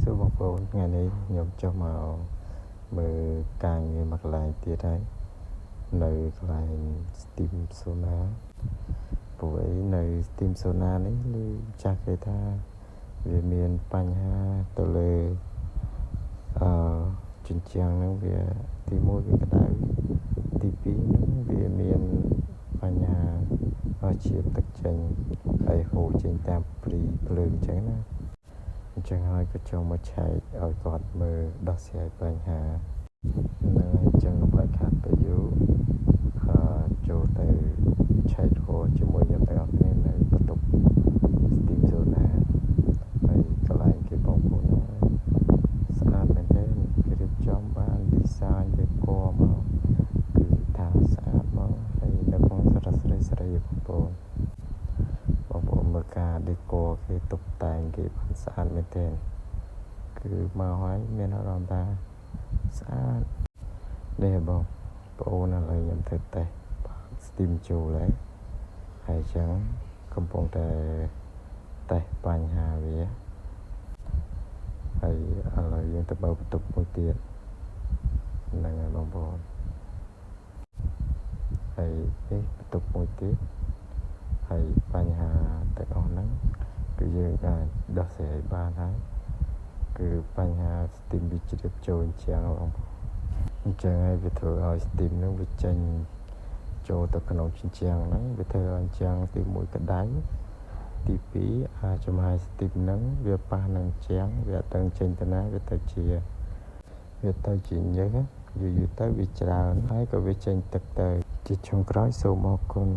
សួរបងប្អូនថ្ងៃនេះខ្ញុំចុះមកមើលការងារមួយកន្លែងទៀតហើយនៅកន្លែង Steam Sauna ព្រោះអីនៅ Steam Sauna នេះឮចាស់គេថាវាមានបញ្ហាទៅលើអឺជញ្ជាំងហ្នឹងវាទី1វាក្តៅទី2ហ្នឹងវាមានបញ្ហាជ្រាបទឹកចេញហើយហូរចេញតាមព្រីភ្លើងអញ្ចឹងណាអញ្ចឹងហើយក៏ចូលមកឆែកឲ្យគាត់មើលដោះស្រាយបញ្ហាហ្នឹងហើយអញ្ចឹងកុំឲ្យខាតពេលយូរអឺចូលទៅឆែកហូរជាមួយខ្ញុំទាំងអស់គ្នានៅបន្ទប់ Steam Sauna ហើយកន្លែងគេបងប្អូនណាស្អាតមែនទែនគេរៀបចំបាន design គេគណមកគឺថាស្អាតមកហើយនៅក្នុងស្រស់ស្រីស្រីបងប្អូនបងប្អូនមើលការ decor គេតុបតែងគេបានស្អាតមែនទែនគឺមកហើយមានអារម្មណ៍ថាស្អាតនេះបងប្អូនឥឡូវខ្ញុំធ្វើតេស្តបើក steam ចូលហើយហើយអញ្ចឹងកំពុងតែតេស្តបញ្ហាវាហើយឥឡូវយើងទៅបើបន្ទប់មួយទៀតហ្នឹងហើយបងប្អូនហើយនេះបន្ទប់មួយទៀតហើយបញ្ហាទាំងអស់ហ្នឹងគឺយើងអាចដោះស្រាយបានហើយគឺបញ្ហា steam វាជ្រាបចូលអញ្ចឹងបងប្អូនអញ្ចឹងហើយវាធ្វើឲ្យ steam ហ្នឹងវាចេញចូលទៅក្នុងជញ្ជាំងហ្នឹងវាធ្វើឲ្យជញ្ជាំងទី1ក្តៅទី2អាចំហាយ steam ហ្នឹងវាប៉ះនឹងជញ្ជាំងវាអត់ដឹងចេញទៅណាវាទៅជាញើសយូរយូរទៅវាច្រើនហើយក៏វាចេញទឹកទៅជាចុងក្រោយសូមអរគុណ។